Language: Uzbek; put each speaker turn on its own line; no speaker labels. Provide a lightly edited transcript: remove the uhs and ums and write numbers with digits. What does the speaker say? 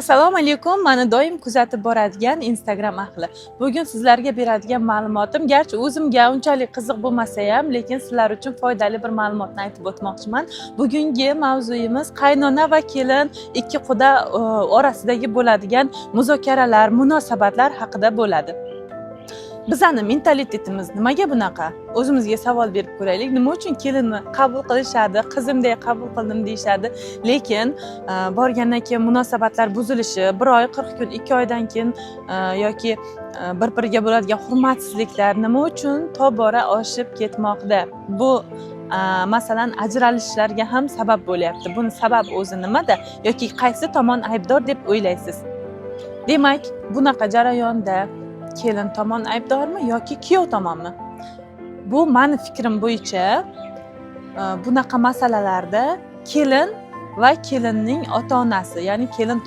Assalomu alaykum, mani doim kuzatib boradigan Instagram ahli. Bugun sizlarga beradigan ma'lumotim, garchi o'zimga unchalik qiziq bo'lmasa ham, lekin sizlar uchun foydali bir ma'lumotni aytib o'tmoqchiman. Bugungi mavzuyimiz qaynona va kelin, ikki quda orasidagi bo'ladigan muzokaralar, munosabatlar haqida bo'ladi. Bizani mentalitetimiz nimaga bunaqa? O'zimizga savol berib ko'raylik. Nima uchun kelinni qabul qilishadi, qizimdek qabul qildim deyishadi, lekin borgandan keyin munosabatlar buzilishi, bir oy, 40 kun, 2 oydan keyin yoki bir biriga bo'ladigan hurmatsizliklar nima uchun tobora oshib ketmoqda? Bu masalan, ajralishlarga ham sabab bo'lyapti. Buni sababi o'zi nimada yoki qaysi tomon aybdor deb o'ylaysiz? Demak, bunaqa jarayonda kelin tomon aybdormi yoki kuyov tomonmi? Bu mani fikrim bo'yicha bunaqa masalalarda kelin va kelinning ota onasi, ya'ni kelin